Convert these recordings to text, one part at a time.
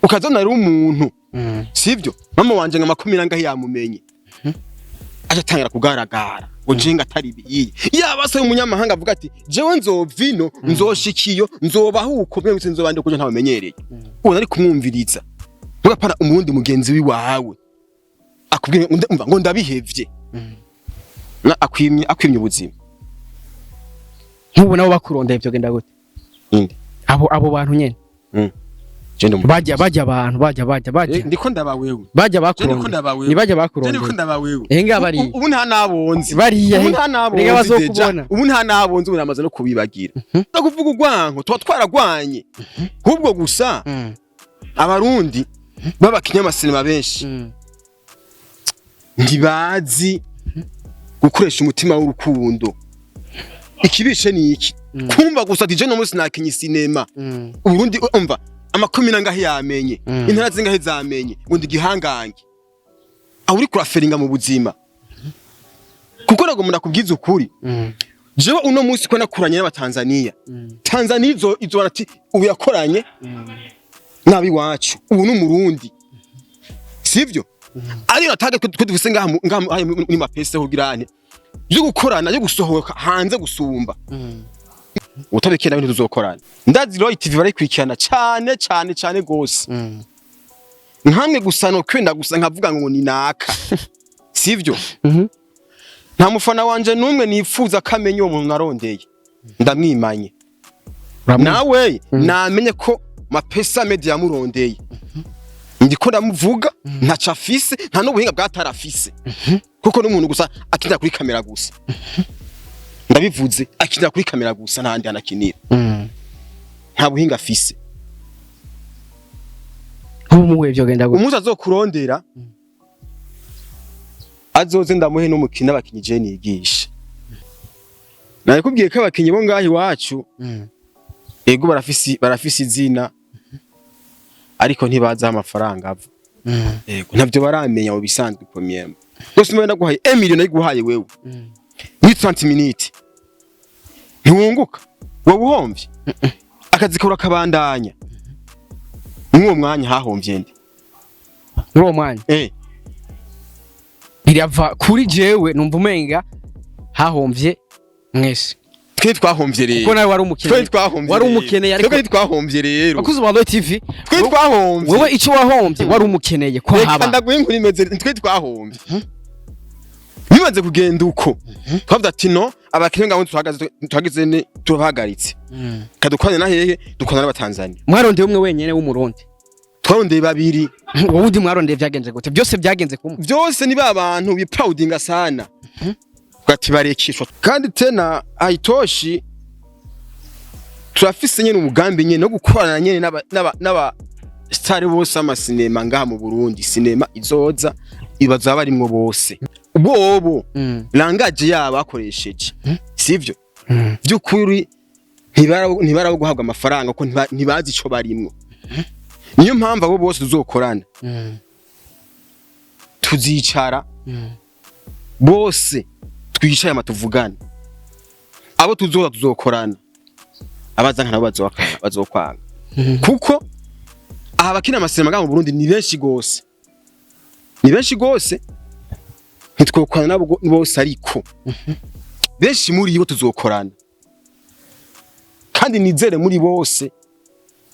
Ukazona ari umuntu, sivyo? Mama wanje nka makumi nangahe yamumenye, aje atangira kugaragara ngo nje atari ibiyi. Yaba se umunyamahanga avuga ati jewe nzova ino, nzoshikiyo, nzobaho uko mwese, nzoba ndi kujo ntamenyereye, uwo ari kumwumviriza. Mugapana umurundi mugenzi wiwawe akubwira ngo umva ngo ndabihevye, na akwimye ubuzima. Nk'ubu nabo bakurondeye byo genda gute? Inde? Abo bantu nyene. Je ndi Bajya abantu bajya. Ndiko ndaba wewe. Bajya Je ndiko bakurondeye. ndaba wewe. Ni bajya Je ndiko bakurondeye. ndaba wewe. Eh, bariya. Ubu nta nabonzi. Bariya. Ubu nta nabonzi. Rega Déjà. bazokubona. Ubu nta nabonzi, ubu namaze no kubibagira. Ndakuvuga urwanko tuba twaragwanye ahubwo gusa abarundi b'abakinyamasinema benshi ntibazi gukoresha umutima w'urukundo. Ikibishe ni iki? Kumva gusa ati je no munsi nakinye sinema, Uburundi umva amakomine angahe yamenye, intara zingahe zamenye ngo ndi igihangange, aho uri kuraferinga mu buzima. Kuko ntabwo umuntu akubwiza ukuri. Jewe uno munsi ko nakuranye n'abatanzaniya, Tanzania izo barati ubu yakoranye nabi wacu, ubu ni umurundi, sivyo? Ariyo natage twe dufise ngaha ngaha haya muri mapese kugira yo gukorana, yo gusohoka hanze gusumba. Utabikeye nawe ntituzokorana. Ndazi Roy TV barayikurikirana cane cane cane gose. Nkamwe gusa no kwenda gusa nkavuga ngo ni naka, sivyo? Nta mufana wanje numwe nifuza ko amenya uwo muntu narondeye, ndamwimanye. Nawe namenye ko Mapesa Media yamurondeye, ndiko ndamuvuga, ntaco afise, nta n'ubuhinga bwatarafise, kuko n'umuntu gusa akinira kuri kamera gusa. Ndabivuze, akinira kuri kamera gusa, nta handi anakinira. Nta buhinga afise. Nk'ubu muhuye vyogenda gute? Umunsi azokurondera azoze ndamuhe n'umukino abakinyi je nigisha. Nakubwiye ko abakinyi bo ngaho iwacu, ego, barafise izina, ariko ntibazi aho amafaranga ava. Ego, ntavyo baramenya mu bisanzwe. Premièrement gusa umwe naguhaye 1 million, nayiguhaye wewe muri 30 minutes, ntiwunguka, wowe uhomvye, akazi kawe kabandanya. Mw'uwo mwanya hahomvye nde? Muri uwo mwanya? Eh. Birava kuri jewe, numva umenga hahomvye mwese. Twe twahomvye rero. Kuko nawe wari umukene. Twe twahombye Wari rero. umukeneye, ariko Twe twahombye rero. Bakuzi ba Roy TV. Twe twahombye. Wewe ico wahombye wari umukeneye ko Reka haba. ndaguhe inkuru imeze. Twe twahombye bimaze kugenda uko, twavuze ati no abakene ngaho tuhagaze, tuhageze ne turahagaritse, kadukorane na hehe? Dukorana n'abatanzania. Mwarondeye umwe wenyene w'umurundi? Twarondeye babiri. Wowe undi mwarondeye vyagenze gute? Byose byagenze kumwe? Byose ni ba bantu biproudinga sana, gati barekishwa. Kandi tena haitoshi, turafise nyene umugambi nyene no gukorana nyene n'aba star bose amasinema ngaha mu Burundi. Sinema izoza ibaza barimwo bose bobo langage yabo bakoresheje, sivyo? By'ukuri ntibarabo guhabwa amafaranga ko ntibazi ico barimwo. Niyo mpamvu abo bose tuzokorana, tuzicara bose, twicaye ama tuvugane. Abo tuzoza tuzokorana, abazanka nabo bazokwanga, kuko aha bakina amasinema ngaha mu Burundi ni benshi gose, ni benshi gose. Ntitwokorana nabo bose, ariko benshi muri bo tuzokorana. Kandi nizere muri bose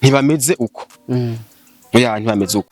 ntibameze uko. Oya, ntibameze uko.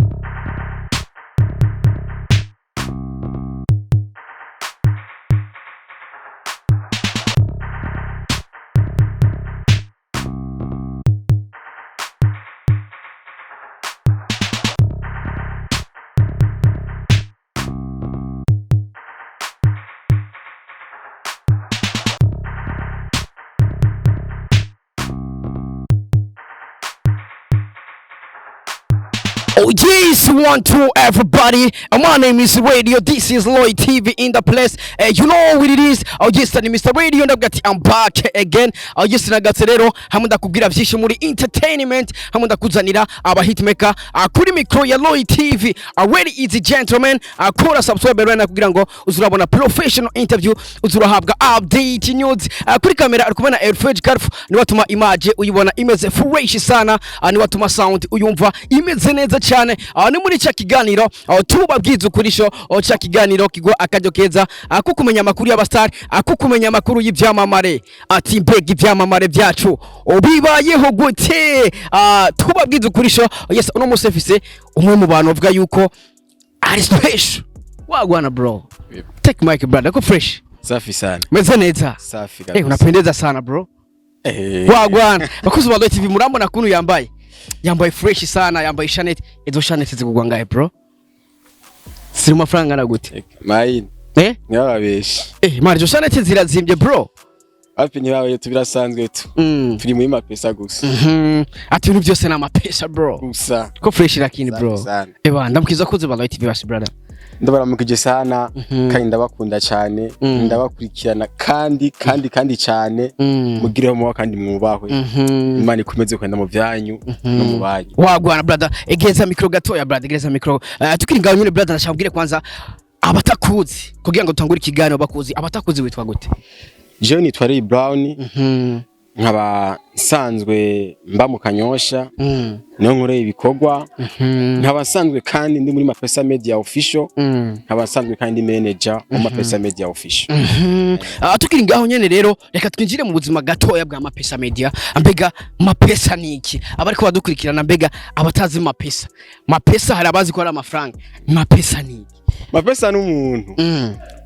Oh yes, one, two, everybody. My name is Radio. This is Lloyd TV in the place. You know what it is. Oh yes, ni Mr. Radio. Ndavuga ati I'm back again. Oh yes, nagatse rero hamwe ndakubwira vyinshi muri entertainment, hamwe ndakuzanira aba hitmaker kuri micro ya Lloyd TV. Ladies and gentlemen, kora subscribe right now kugira ngo uzurabona professional interview, uzurahabwa update news. Kuri kamera ari kumwe na Elfred Karf, ni watuma image uyibona imeze fresh sana, ni watuma sound uyumva imeze neza cyane. Ni muri cya kiganiro tubabwiza ukurisho, cya kiganiro kigwa akaryo keza ko kumenya amakuru y'abastar, ko kumenya amakuru y'ibyamamare, ati mbega ibyamamare byacu bibayeho gute? Tubabwiza ukurisho. Yes, uno munsi mfise umwe mu bantu bavuga yuko ari special. Wagwan bro? Take mic, brother. Ko fresh? Safi sana. Meze neza? Safi Eh, kabisa. unapendeza sana, bro. Eh. Wagwan, bakuzi ba Royal TV, murambona kuntu yambaye fresh sana, yambaye chaînette. Izo chaînette zigugwa ngahe, bro? Ziri mu mafaranga angana gute? Mayini. Eh? Ntibababeshi. Eh man, izo chaînette zirazimbye, bro. Hafi ntibabaye tu, birasanzwe tu. Turi muri mapesa gusa. Ati ibintu byose ni amapesa, bro. Gusa. Ko fresh lakini, bro. Safi sana. Eba ndamkiza kuzi ba Royal TV basi, brother. Ndabaramukije sana kandi ndabakunda cyane, ndabakurikirana kandi cyane. Mugireho muba kandi mwubahwe. Imana ikomeze kwenda mu byanyu no mu banyu. Wagwan, brother. Egeza micro gatoya, brother, egeza micro. Tukiri ngaho nyine, brother, ndashaka kubwire kwanza abatakuzi kugira ngo tutangure ikiganiro bakuzi. Abatakuzi, witwa gute? Jewe nitwa Ray Brown, nkaba nsanzwe mba mu Kanyosha, niho nkoreye ibikorwa, nkaba nsanzwe kandi ndi muri Mapesa Media Official, nkaba nsanzwe kandi manager wa Mapesa Media Official. Tukiri ngaho nyene rero, reka twinjire mu buzima gatoya bwa Mapesa Media. Mbega Mapesa ni iki? Abariko badukurikirana, mbega abatazi Mapesa, Mapesa hari abazi ko ari amafaranga. Mapesa ni iki? Mapesa n'umuntu.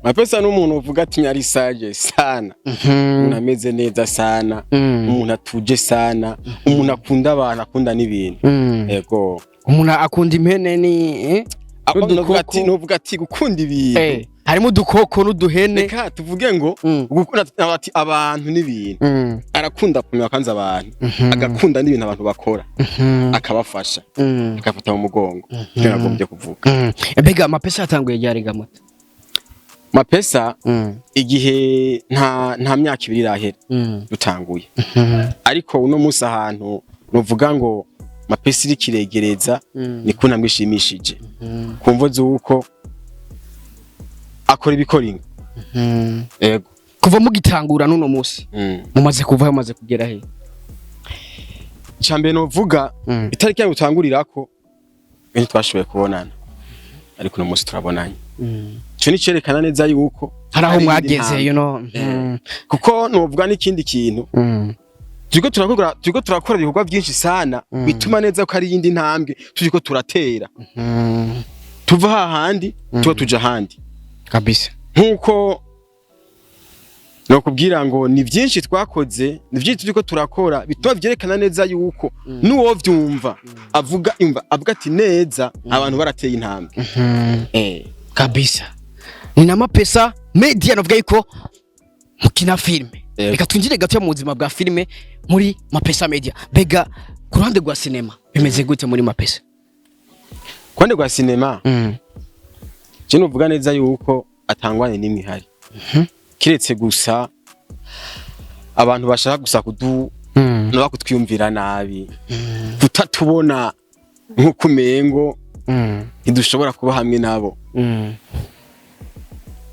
Mapesa n'umuntu uvuga ati nyarisaje sana, umuntu ameze neza sana, umuntu atuje sana, umuntu akunda abantu, akunda n'ibintu. Yego. Umuntu akunda impene ni Nuvuga ati n'udukoko. Nuvuga ati gukunda ibintu. Harimo udukoko n'uduhene. Reka tuvuge ngo gukunda ati abantu n'ibintu. Arakunda kumenya kwanza abantu, agakunda n'ibintu abantu bakora, akabafasha, akafata mu mugongo. Icyo nagombye kuvuga. Mbega Mapesa yatanguye ryari gamuta? Mapesa igihe nta myaka 2 irahera dutanguye, ariko uno munsi ahantu nuvuga ngo Mapesa iri kiregereza ni ku ntambwe ishimishije, ku mvo z'uko akora ibikora inka. Yego. Kuva mugitangura n'uno munsi, mumaze kuva mumaze kugera he? Icambere novuga, itariki yanyu utangurirako ntitwashoboye kubonana, ariko uno munsi turabonanye. Ico ni cerekana neza yuko hari aho hari iyindi mwageze. ntambwe. Kuko novuga n'ikindi kintu, turiko turakora ibikorwa byinshi sana bituma neza ko ari iyindi ntambwe turiko turatera, tuva hahandi tuba tuja ahandi. Kabisa. Nkuko nokubwira ngo ni byinshi twakoze, ni byinshi turiko turakora bituma vyerekana neza yuko n'uwo vyumva avuga imva avuga ati neza abantu barateye intambwe. Kabisa, ni na Mapesa Media, navuga yuko mukina filime. Yego. Reka twinjire gato mu buzima bwa filime muri Mapesa Media. Mbega ku ruhande rwa sinema bimeze gute muri Mapesa? Kwande rwa sinema, je novuga neza yuko atangwane n'imwe ihari, kiretse gusa abantu bashaka gusa kudu no kutwiyumvira nabi, kutatubona nk'uko umengo ntidushobora kuba hamwe nabo.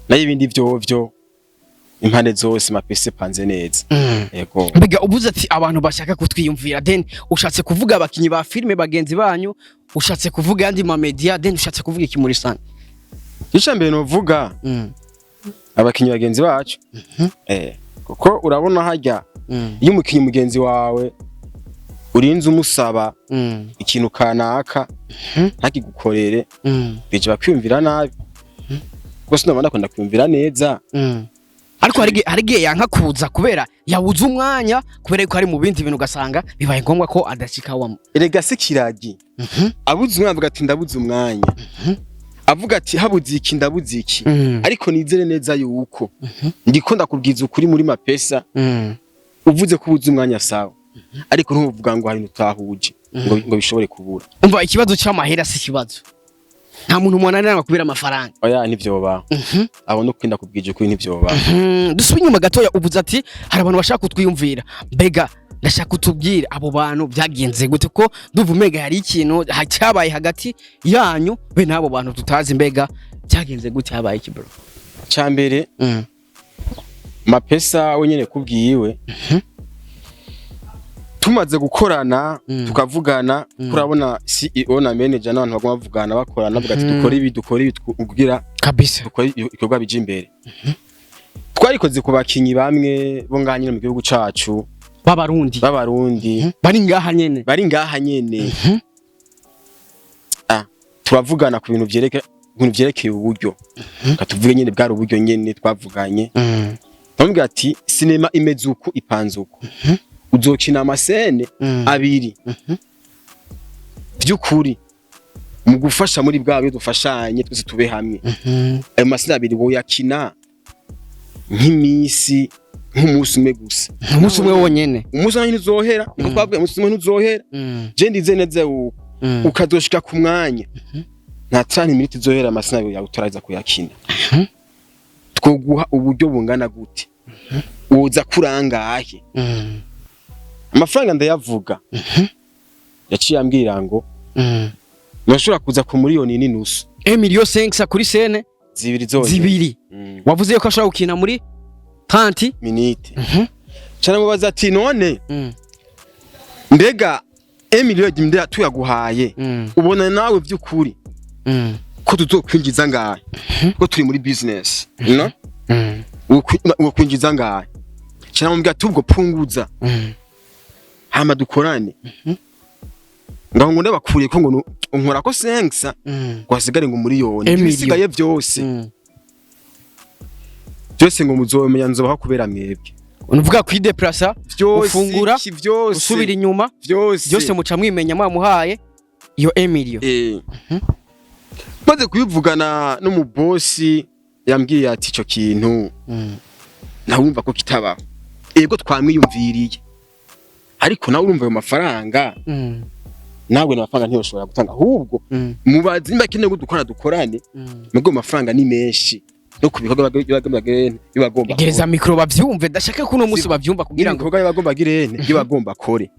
Nayo ibindi vyovyo, impande zose Mapesa panze neza. Yego. Mbega ubuze ati abantu bashaka kutwiyumvira, then ushatse kuvuga abakinyi ba filime bagenzi banyu, ushatse kuvuga yandi ma media, then ushatse kuvuga iki muri sange? Icya mbere novuga, abakinyi bagenzi bacu, kuko urabona harya iyo umukinyi mugenzi wawe urinze umusaba ikintu kanaka ntakigukorere, bije bakwiyumvira nabi, kuko sinabona ndakunda kwiyumvira neza. Ariko hari igihe yanka kuza kubera yabuze umwanya, kubera yuko ari mu bindi bintu, ugasanga bibaye ngombwa ko adashika wa Erega se kiragi abuze umwanya, avuga ati ndabuze umwanya, avuga ati habuze iki, ndabuze iki, ariko nizere neza yuko ndiko ndakubwiza ukuri, muri Mapesa uvuze ko ubuze umwanya sawa, ariko ntuvuga ngo hari utahuje. ngo bishobore kubura. Umva, ikibazo c'amahera si ikibazo, nta muntu mwananirana kubera amafaranga. Oya, ntivyoba abo no kwinda kubwije ukuri, ntivyoba. Dusubire inyuma gatoya. Uvuze ati hari abantu bashaka kutwiyumvira. Mbega ndashaka kutubwira abo bantu byagenze gute, ko ndumva umenga hari ikintu cyabaye hagati yanyu be n'abo bantu tutazi. Mbega byagenze gute? Habaye iki, bro? Cambere, Mapesa we nyene kubwiwe, tumaze gukorana, tukavugana, kurabona CEO na manager n'abantu baguma bavugana, bakorana, bavuga ati dukora ibi, dukora ibi, kugira dukore ibikorwa bija imbere. Twarikoze ku bakinyi bamwe bo ngaha nyene mu gihugu cacu. B'Abarundi? B'Abarundi. Bari ngaha nyene? Bari ngaha nyene. Turavugana ku bintu vyerekeye uburyo. Katuvuge nyene bwari uburyo nyene twavuganye. Bamubwira ati sinema imeze uku, ipanze uku, uzokina ama scènes abiri. Vy'ukuri mu gufasha muri bwa buryo dufashanye twese tube hamwe, ayo ma scènes abiri woyakina nk'imisi, nk'umunsi umwe gusa. Umunsi umwe wonyene? Umunsi umwe ntuzohera, niko twavuye, umunsi umwe ntuzohera. Je ndize neza yuko ukazoshika ku mwanya nta 30 minutes izohera ama scènes abiri yawe utaraza kuyakina. Twoguha uburyo bungana gute? Woza kurangahe? Amafaranga ndayavuga, yaciye ambwira ngo nashobora kuza ku 1.5 miliyoni. 1,5 million kuri scène? Zibiri zonyene. Zibiri? Wavuze yuko ashobora gukina muri 30 minutes. Caramubaza ati none mbega 1 million ndea tuyaguhaye, ubona nawe vy'ukuri ko tuzokwinjiza ngahe, ko turi muri business, no wokwinjiza ngahe? Cyaramubwira ati ubwo punguza, hama dukorane. Ngaho ngo ndabakuriye ko ngo unkora ko 500 ngo hasigare ngo miliyoni. Emilio. Ibisigaye byose byose ngo muzomenya nzobaho kubera mwebwe. Unuvuga kwideplasa, Byose. gufungura, Iki byose. gusubira inyuma. Byose. Byose muca mwimenya mwamuhaye iyo emilio. Maze kubivugana n'umubosi, yambwiye ati ico kintu nawumva ko kitabaho. Ego, twamwiyumviriye, ariko nawe urumva ayo mafaranga, nawe n'amafaranga ntiyoshobora gutanga. Ahubwo mubazi nimba akeneye ko dukorana, dukorane. Nubwo ayo mafaranga ni menshi no ku bikorwa biba bagomba. Gereza micro bavyumve, ndashaka ko uno munsi bavyumva kugira ngo ibikorwa biba bagomba girene, biba bagomba kore.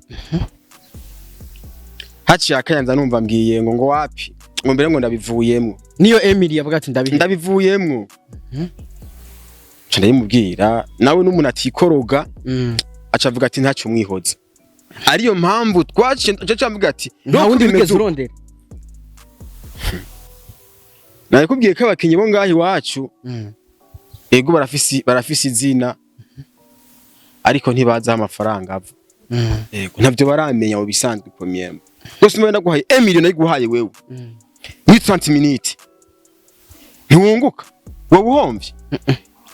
Haciye akayanza numva mbwiye ngo wapi, ngo mbere ngo ndabivuyemwo. Niyo Emily yavuga ati ndabihe. Ndabivuyemwo. Nca ndabimubwira, nawe n'umuntu atikoroga, aca avuga ati ntacyo mwihoza. Ariyo mpamvu twaciye nca mvuga ati Nta wundi bimeze wigeze uko. urondera? Nakubwiye ko abakinyi bo ngaho iwacu, ego, barafise izina, ariko ntibazi aho amafaranga ava. Ego, ntavyo baramenya mu bisanzwe. Premièrement rwose umwe ndaguhaye 1 million, nayiguhaye wewe muri 30 minutes ntiwunguka, wowe uhomvye,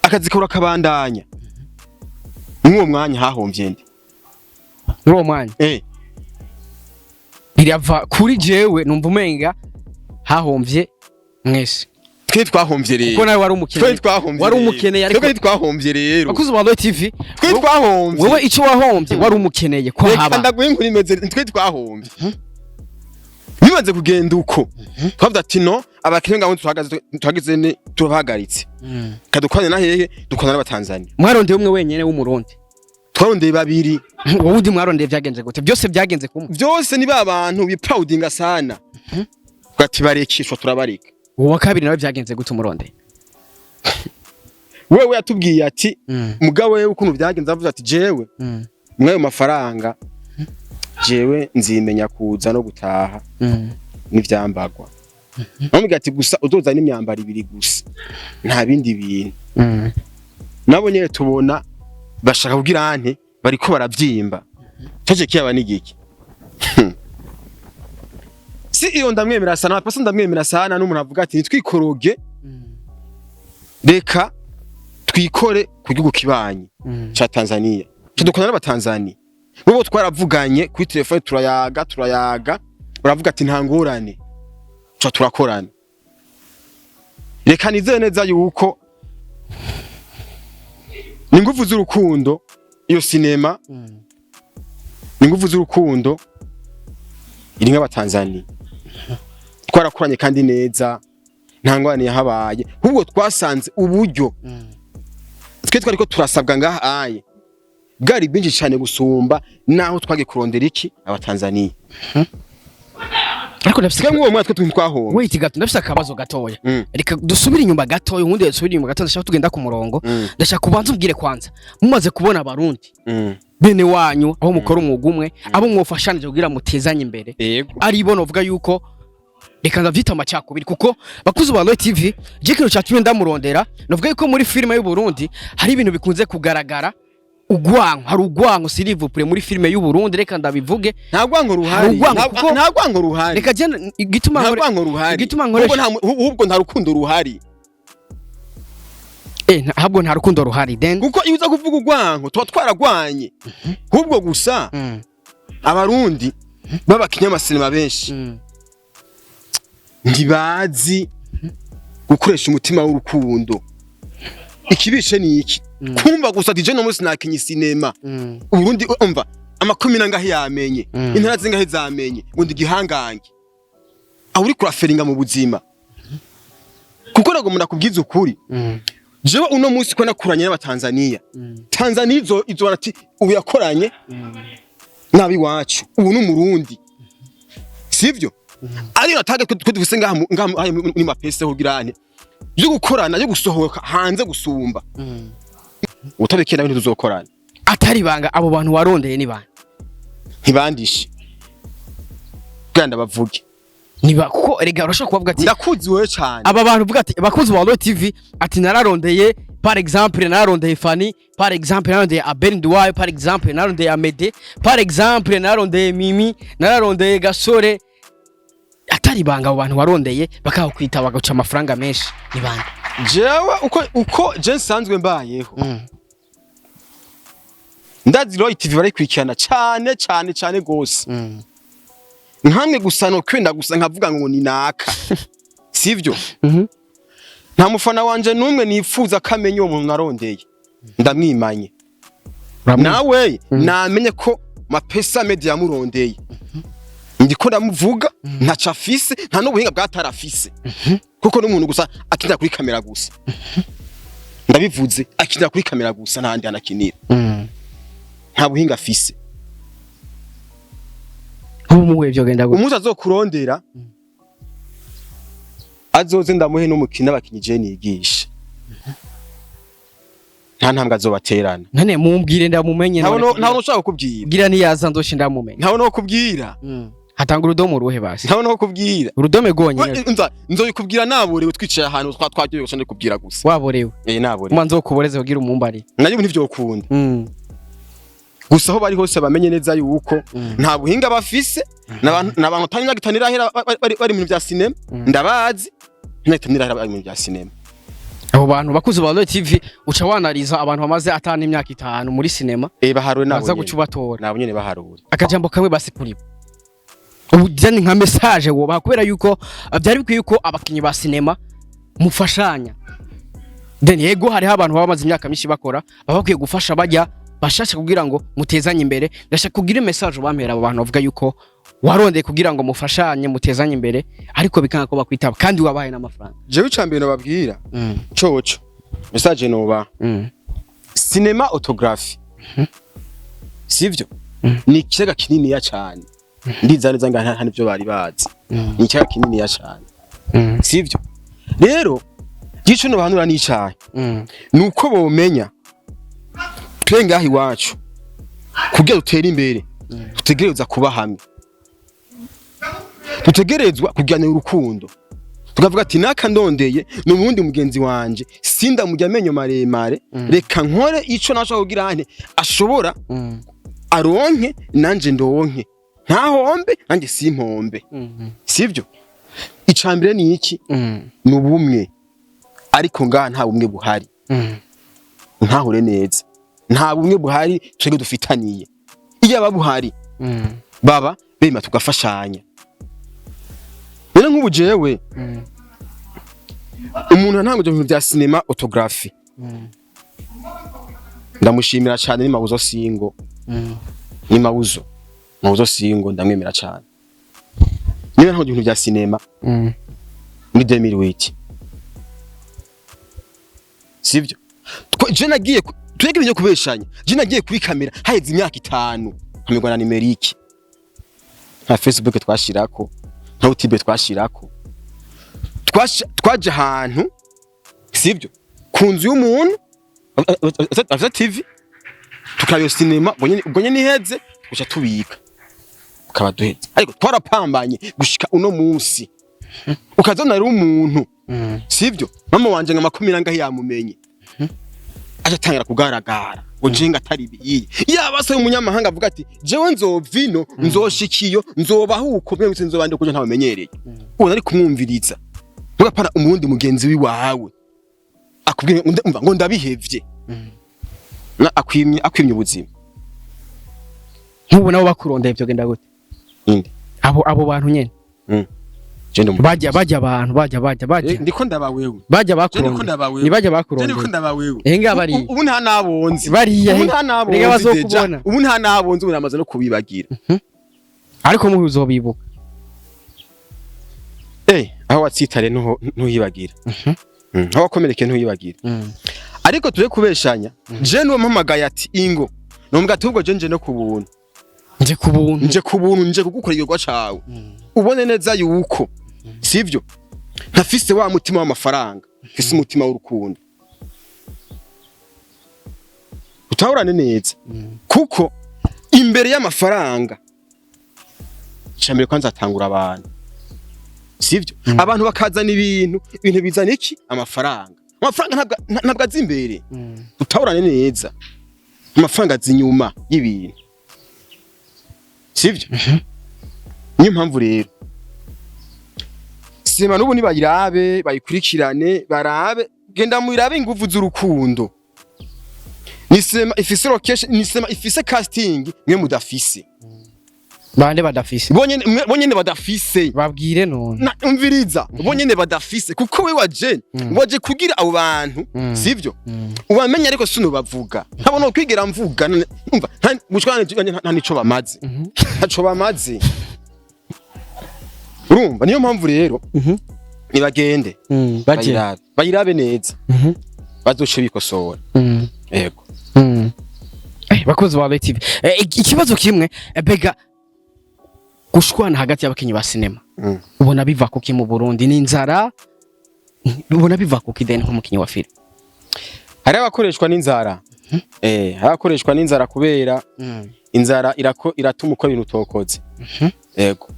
akazi kawe kabandanya. Mw'uwo mwanya hahomvye nde? Muri uwo mwanya? Birava kuri jewe, numva umenga hahomvye mwese. Twe twahomvye rero. Kuko nawe wari umukene. Twe twahombye Wari rero. umukeneye, ariko Twe twahombye rero. Bakuzi ba Royal TV. Twe twahombye. Wewe icyo wahombye wari umukeneye ko Reka haba. ndaguhe inkuru imeze. Twe twahombye bimaze kugenda uko, twavuze ati no abakene ngaho tuhagaze, tuhagaze ne turahagaritse, kadukwane na hehe, dukwana n'Abatanzania. Mwarondeye umwe wenyene w'Umurundi? Twarondeye babiri. Wowe undi mwarondeye byagenze gute? Byose byagenze kumwe? Byose ni ba bantu biproudinga sana, ugati barekishwa, turabareka. Uwo wa kabiri nawe byagenze gute umurondeye? Wewe yatubwiye ati mugabo wewe ukuntu byagenze, avuze ati jewe mwayo mafaranga jewe nzimenya kuza no gutaha n'ivyambagwa. Namubwira ati gusa uzoza n'imyambaro ibiri gusa, nta bindi bintu. Nabo nyene tubona bashaka kugira ante, bariko baravyimba cyaje kiyaba n'igiki. Si iyo ndamwemera sana pasa, ndamwemera sana n'umuntu avuga ati nitwikoroge, reka twikore ku gihugu kibanyi ca Tanzania, tudukana n'Abatanzania. Bo twaravuganye kuri telefone, turayaga turayaga, baravuga ati nta ngorane, tuca turakorana. Reka nizere neza yuko ni ingufu z'urukundo iyo sinema, ni ingufu z'urukundo. Iri nk'Abatanzania twarakoranye kandi neza, nta ngorane yahabaye. Ahubwo twasanze uburyo twe twariko turasabwa ngaha aye bwari bwinshi cyane gusumba naho twagiye kurondera iki Abatanzania. Ariko ndafise Twe mw'uwo mwaka twe twahomba. Wait gato, ndafise akabazo gatoya. Reka dusubire inyuma gatoya, ubundi dusubire inyuma gato, ndashaka tugenda ku murongo. Ndashaka kubanza umbwire kwanza, mumaze kubona Abarundi bene wanyu, aho mukora umwuga umwe, abo mwofashanije kugira mutezanye imbere, ari bo novuga yuko reka ndavyita amacakubiri, kuko bakuzi ba Roy TV, je ikintu catumye ndamurondera, novuga yuko muri filime y'u Burundi hari ibintu bikunze kugaragara, ugwanko, hari ugwanko, s'il vous plaît, muri filime y'u Burundi, reka ndabivuge. Nta rwango Hari ruhari. urwango kuko Nta rwango ruhari. Reka je igituma Nta rwango ruhari. igituma Ahubwo nkoresha ahubwo nta rukundo ruhari. Ntabwo nta rukundo ruhari then. Kuko iyo uza kuvuga urwango tuba twaragwanye. Ahubwo gusa Abarundi b'abakinyamasinema benshi ntibazi gukoresha umutima w'urukundo. Ikibishe ni iki? Kumva gusa ati je no munsi nakinye sinema, Uburundi, umva, amakomine angahe yamenye, intara zingahe zamenye ngo ndi igihangange, aho uri kuraferinga mu buzima. Kuko ntabwo umuntu akubwiza ukuri. Jewe uno munsi ko nakuranye n'Abatanzania, Tanzania izo barati ubu yakoranye nabi wacu, ubu ni Umurundi, sivyo? Ariyo natage twe dufise ngaha ngaha muri mapese kugira ane yo gukorana, yo gusohoka hanze gusumba. Utabikira nawe ntituzokorana. Atari banga, abo bantu warondeye ni bande? Ntibandishe bwanda bavuge. Niba kuko erega urashobora kubavuga ati Ndakuzi wewe cyane. Aba bantu uvuga ati bakuzi ba Roy TV, ati nararondeye, par exemple nararondeye Fanny, par exemple nararondeye Abel Nduwayo, par exemple nararondeye Amede, par exemple nararondeye Mimi, nararondeye Gasore. Atari banga, abo bantu warondeye bakakwita bagaca amafaranga menshi ni bande? Jewe uko je nsanzwe mbayeho, ndazi Roy TV barayikurikirana cyane cyane cyane gose. Nkamwe gusa no kwenda gusa nkavuga ngo ni naka, sivyo? Nta mufana wanje numwe nifuza ko amenya uwo muntu narondeye, ndamwimanye. Nawe namenye ko Mapesa Media yamurondeye, ndiko ndamuvuga, ntaco afise, nta n'ubuhinga bwatarafise, kuko n'umuntu gusa akinira kuri kamera gusa. Ndabivuze, akinira kuri kamera gusa, nta handi anakinira, nta buhinga afise. Ubu muhuye vyogenda gute? Umunsi azokurondera azoze ndamuhe n'umukino abakinyi je nigisha, nta ntambwe azobaterana. None mumbwire ndamumenye. Ntawe None ntawe ushaka kukubwira. Bwira niyaza ndoshe ndamumenye. Ntawe no kubwira. Hatanga urudomo uruhe basi? Ntawe no kubwira. Urudome rwonyene. Nzoyikubwira naborewe, twicaye ahantu twaryohewe gusa, ndikubwira gusa. Waborewe? Eh, naborewe. Uma nzokuboreze kugira umumbari. Nayo ntivyokunda. Gusa aho bari hose bamenye neza yuko nta buhinga bafise, n'abantu atari imyaka 5 irahera bari mu bintu vya sinema. Ndabazi, imyaka 5 irahera bari mu bintu vya sinema. Abo bantu bakuze ba Roy TV, uca wanariza abantu bamaze atanu, imyaka 5 muri sinema. Eh, baharuwe nabo baza nyene. Guca ubatora. Nabo nyene baharuwe. Akajambo kamwe basi kuri bo, ubu ni nka message wobaha, kubera yuko byari bikwiye yuko abakinyi ba sinema mufashanya. Then yego, hariho abantu baba bamaze imyaka myinshi bakora, baba bakwiye gufasha bajya bashasha kugira ngo mutezanye imbere. Ndashaka kugira message bampera abo bantu bavuga yuko warondeye kugira ngo mufashanye, mutezanye imbere, ariko bikanga ko bakwitaba kandi wabahaye n'amafaranga. Jewe icambere nobabwira coco, message noba, cinematography, sivyo? Ni ikiyaga kininiya cane. Ndiza neza nga nta nivyo bari bazi. Ni ikiyaga kininiya cane, sivyo? Rero gico nobahanura n'icayi nuko bomenya twe ngaha iwacu kugira dutere imbere dutegerezwa kuba hamwe, dutegerezwa kuganira urukundo, tukavuga ati naka ndondeye ni umurundi mugenzi wanje, sindamurya amenyo maremare, reka nkore ico nashaka kugira ante ashobora aronke nanje ndonke, ntahombe nanjye simpombe, sivyo? Icambere ni iki? Ni ubumwe. Ariko ngaha nta bumwe buhari. Ntahure neza, nta bumwe buhari twebwe dufitaniye. Iyo aba buhari baba bema tugafashanya. Rero nk'ubu jewe umuntu ntanguje mu bintu bya cinematography, ndamushimira cyane, ni Mabuzo Singo. Ni Mabuzo Singo, ndamwemera cyane. Niba ntabwo ibintu bya sinema muri 2008, sivyo? Je nagiye twege ibintu byo kubeshanya. Je nagiye kuri kamera haheze imyaka 5, nkamirwa na numérique. Nta Facebook twashirako, nta YouTube twashirako. Twaje ahantu, sivyo, ku nzu y'umuntu afite TV, tukaraba iyo sinema. Ubwo nyene iheze guca tubika, tukaba duheze. Ariko twarapambanye gushika uno munsi, ukazona ari umuntu, sivyo? Mama wanje nka 20 nangahe yamumenye, aje atangira kugaragara ngo njenga atari ibiyi. Yaba se umunyamahanga avuga ati: "Jewe nzova ino, nzoshikiyo, nzobaho uko mwe nzoba ndi kujo ntamenyereye." Uwo ari kumwumviriza, mugapana umurundi mugenzi wiwawe akubwira ngo umva ngo ndabihevye, na akwimye ubuzima. Nk'ubu nabo bakurondeye, ibyo genda gute? Inde? Abo bantu nyene. Je ndi Bajya abantu bajya bajya. Ndiko ndaba wewe. Bajya Je ndiko bakurondeye. ndaba wewe. Ni bajya Je ndiko bakurondeye. ndaba wewe. Eh, nga bariya. Ubu nta nabonzi. Bariya. Ubu nta nabonzi. Rega Déjà. bazokubona. Ubu nta nabonzi, ubu namaze no kubibagira. Ariko muhe uzobibuka. Aho watsitare ntuhibagira. Aho wakomerekeye ntuhibagira. Ariko turi kubeshanya, je nuwo mpamagaye ati: "Ingo", nombwa ati: "Ahubwo je nje no ku buntu." Nje ku buntu. Nje ku buntu, nje kugukora igikorwa cawe, ubone neza yuko, sivyo, ntafise wa mutima w'amafaranga, mfise umutima w'urukundo. Utahurane neza, kuko imbere y'amafaranga icambere kwanza atangura abantu, sivyo? Abantu bakazana ibintu, ibintu bizana iki? Amafaranga. Amafaranga ntabwo aza imbere. Utahurane neza, amafaranga aza inyuma y'ibintu, sivyo? Niyo mpamvu rero sinema n'ubu nibayirabe, bayikurikirane, barabe, genda muyirabe Inguvu z'urukundo. Ni sinema ifise location, ni sinema ifise casting mwe mudafise. Bande badafise? Bonyene badafise. Babwire none. Na umviriza, bonyene badafise, kuko we waje kugira abo bantu, sivyo, ubamenye. Ariko sino bavuga, ntabona kwigera mvuga. Umva, gushwana nta nico bamaze, ntaco bamaze, urumva? Niyo mpamvu rero nibagende baje. bayirabe neza, bazoce bikosora. Yego. Bakozi ba TV, ikibazo kimwe, bega gushwana hagati y'abakinyi ba sinema ubona biva kuki mu Burundi? Ni inzara? Ubona biva kuki then nk'umukinyi wa film? Hari abakoreshwa n'inzara, hari abakoreshwa n'inzara, kubera inzara irako iratuma ukora ibintu utokoze. Yego,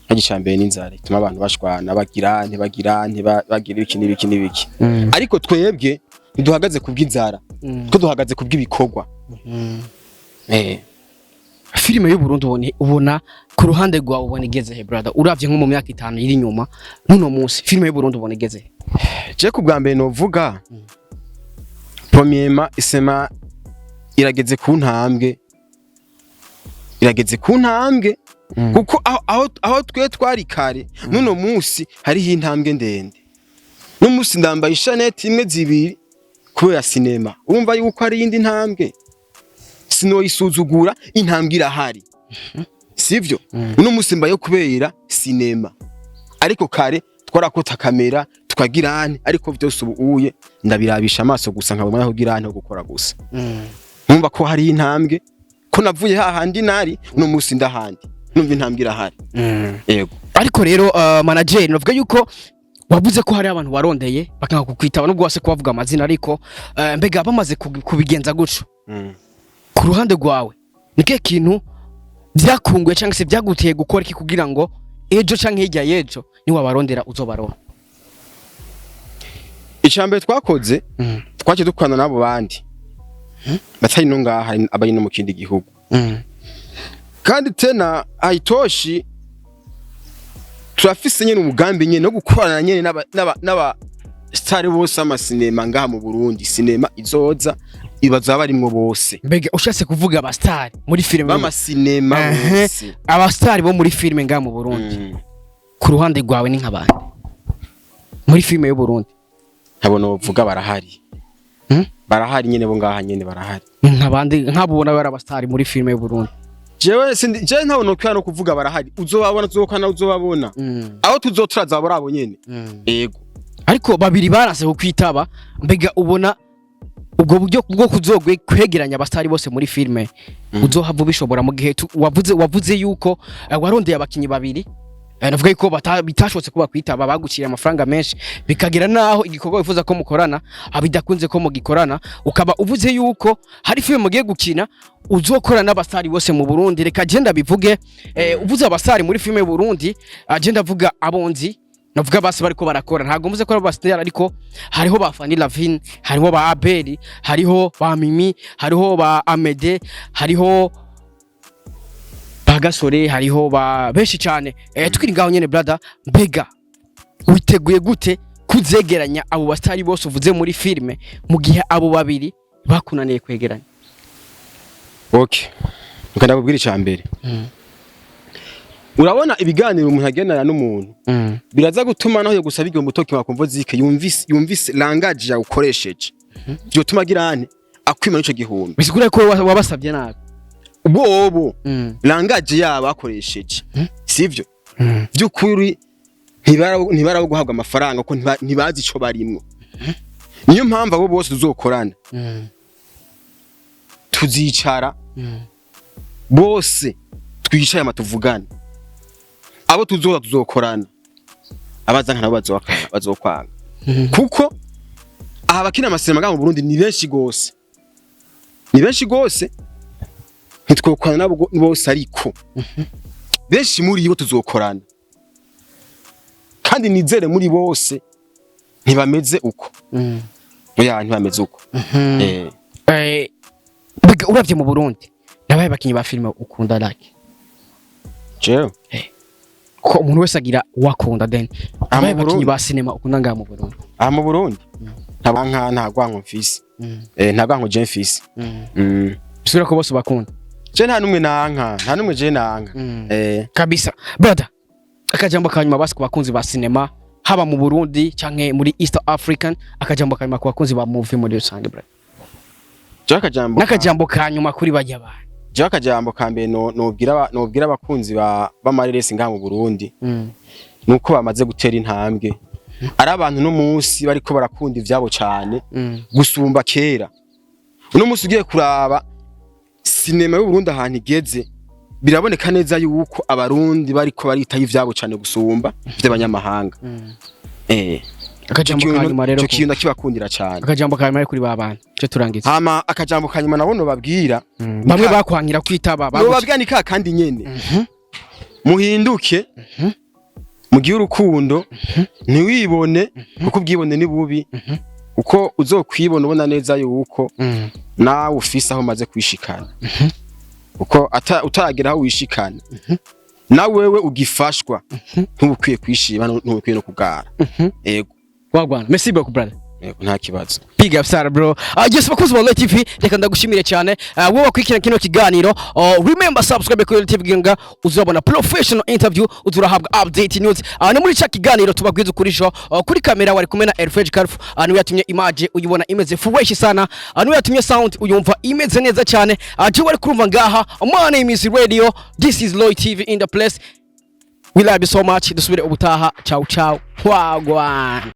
nk'igicambere n'inzara ituma abantu bashwana, bagira ntibagira ntibagira ibiki n'ibiki n'ibiki. Ariko twebwe ntiduhagaze kubw'inzara, twe duhagaze kubw'ibikorwa. Filime y'u Burundi ubona ku ruhande rwawe ubona igeze he, brother? Uravye nko mu myaka 5 iri inyuma n'uno munsi, filime y'u Burundi ubona igeze he? Je ku bwa mbere novuga, premièrement, isema irageze ku ntambwe, irageze ku ntambwe, kuko aho twe twari kare n'uno munsi hariho intambwe ndende. N'umunsi ndambaye ishaneti imwe, zibiri kubera sinema. Urumva yuko hari iyindi ntambwe, sinoyisuzugura, intambwe irahari, sivyo? Uno munsi mbayo kubera sinema, ariko kare twarakota kamera tukagira ane, ariko vyose ubu uye ndabirabisha amaso gusa, nkabona aho kugira ane ho gukora gusa. Numva ko hari intambwe, ko navuye hahandi nari, uno munsi ndahandi, numva intambwe irahari. Yego. Ariko rero manager, navuga yuko wavuze ko hari abantu warondeye bakanga kukwitaba, nubwo wase kubavuga amazina, ariko mbega bamaze kubigenza gutyo, ku ruhande rwawe ni kihe kintu byakunguye cyangwa se byaguteye gukora iki kugira ngo ejo canke hirya y'ejo niwabarondera uzobaronka? Icambere twakoze, twaciye dukorana n'abo bandi batari no ngaha, abari no mu kindi gihugu. Kandi tena haitoshi, turafise nyene umugambi nyene no gukorana nyene n'aba star bose amasinema ngaha mu Burundi. Sinema izoza ibaza barimwo bose. Mbega ushatse kuvuga abasitari muri filime? B'amasinema bose. Abasitari bo muri filime ngaha mu Burundi, ku ruhande rwawe ni nk'abandi muri filime y'u Burundi? Ntabona bavuga, barahari. Barahari nyene, bo ngaha nyene barahari. Nk'abandi nk'abo ubona bari abasitari muri filime y'u Burundi? Jewe sindi, jewe ntabwo nokwiha no kuvuga, barahari, uzobabona, uzokana uzobabona. Aho tuzotura abo abo nyene. Yego. Ariko babiri baranse kukwitaba. Mbega ubona ubwo buryo bwo kuzogwe kwegeranya abasitari bose muri filme uzohava ubishobora, mu gihe wavuze yuko warondeye abakinyi babiri, navuga yuko bitashobotse kuba kwitaba, baguciriye amafaranga menshi, bikagira naho igikorwa wifuza ko mukorana bidakunze ko mugikorana, ukaba uvuze yuko hari filme mugiye gukina uzokora n'abasitari bose mu Burundi? Reka je ndabivuge, uvuze abasitari muri filme y'u Burundi, je ndavuga abonzi, navuga basi bariko barakora, ntabwo mvuze ko ari abasitari, ariko hariho ba Fanny Lavine, hariho ba Abeli, hariho ba Mimi, hariho ba Amede, hariho ba Gasore, hariho ba benshi cyane. Tukiri ngaho nyene, brother, mbega witeguye gute kuzegeranya abo basitari bose uvuze muri filme, mu gihe abo babiri bakunaniye kwegeranya? Okay, reka ndakubwira icya mbere. Urabona ibiganiro umuntu agendana n'umuntu biraza gutuma naho yo gusaba igihombo utoki wakumva zike yumvise langage yawe ukoresheje, byotuma agira ane akwima n'ico gihumbi. Bisigura ko wabasabye nabi? Bobo langage yabo bakoresheje, sivyo? By'ukuri ntibarabo guhabwa amafaranga kuko ntibazi ico barimwo. Niyo mpamvu abo bose tuzokorana, tuzicara bose, twicaye ama tuvugane. Abo tuzoza tuzokorana, abazanka nabo bazokwanga, kuko aha bakina amasinema ngaha mu Burundi ni benshi gose, ni benshi gose, ntitwokorana nabo bose, ariko benshi muri bo tuzokorana, kandi nizere muri bose ntibameze uko. Oya, ntibameze uko. Mbega uravye mu Burundi, nabaye bakinyi ba filime ukunda, like? Jewe? Ko umuntu wese agira uwakunda, then Aha mu abaye bakinyi Burundi? ba sinema ukunda ngaha mu Burundi. Aha mu Burundi nta nta rwanko mfise. Nta rwanko je mfise. Bisubira ko bose bakunda? Je nta numwe nanka, nta numwe je nanka. Kabisa, brother, akajambo kanyuma basi ku bakunzi ba sinema, haba mu Burundi canke muri East African, akajambo kanyuma ku bakunzi ba movie muri rusange, brother. Je akajambo N'akajambo kanyuma kuri bajya abantu. Je akajambo ka mbere nobwira abakunzi ba b'amareresi ngaha mu Burundi nuko bamaze gutera intambwe, ari abantu no munsi bariko barakunda ivyabo cane gusumba kera. Uno munsi ugiye kuraba sinema y'u Burundi ahantu igeze, biraboneka neza yuko abarundi bariko baritaho ivyabo cane gusumba ivy'abanyamahanga. Akajambo kanyuma rero Ico kintu ndakibakundira cane. Akajambo kanyuma rero kuri ba bantu cyo turangiza. Hama akajambo kanyuma nabo nobabwira, Bamwe bakwangira kwitaba nobabwira ni ka kandi nyene: muhinduke, mugire urukundo, ntiwibone, kuko ubwibone ni bubi, kuko uzokwibona ubona neza yuko nawe ufise aho umaze kwishikana, kuko utaragera aho wishikana na wewe ugifashwa, ntubukwiye kwishima, ntubukwiye no kugara. Yego. Wagwan, merci beaucoup, brother. Yego, nta kibazo. Big up sana, bro. Yes, bakunzi ba Royal TV, reka ndagushimire cyane. Wowe wakurikirana kino kiganiro, remember subscribe kuri Royal TV kugira ngo uzabona professional interview, uzurahabwa update news. Ni muri ca kiganiro tubabwiza ukuri show. Kuri kamera wari kumwe na Elfred Karf, niwe yatumye image uyibona imeze fresh sana. Niwe yatumye sound uyumva imeze neza cyane. Je wari kurumva ngaha. My name is Radio. This is Royal TV in the place. We love you so much. Dusubire ubutaha. Ciao ciao. Wagwan.